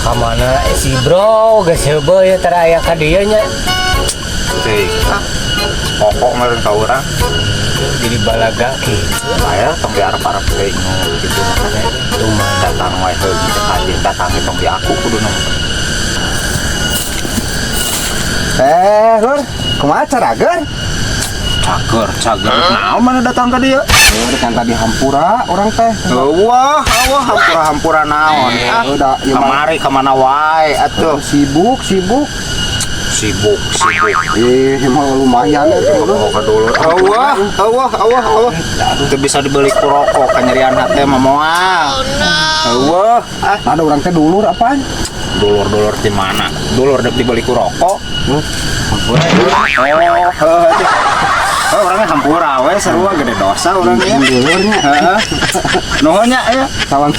Kamana si bro geus heubeul ya tara aya ka dieu nya. Cik, ah. Pokok meureun ka urang. Jadi balaga kieu. Aya tong diarep-arep teuing nu kitu mah. Tuman. Datang wae heuh cek aja datang tong di aku kudu nu. Eh, Lur, kumaha carager? Cager, cager. Naon mana datang ka dieu? Oh, kan tadi hampura urang teh. Wah, wah, hampura-hampura naon? Ah, Udah, ieu mah kamari kemana wae atuh. Sibuk, sibuk. Sibuk, sibuk. Ih, mah lumayan itu, Lur. Oh, ka dulu. Awah, awah, awah, awah. Itu bisa dibeli ku rokok kanyerian hate mah moal. Awah, ah. Ada urang teh dulur apaan? Dulur-dulur di mana? Dulur dek dibeli ku rokok. Hampura. Oh, heuh. Oh, orangnya hampura we sarua gede dosa orangnya. Dulurnya. Heeh. Nuhun nya ya. Sawang.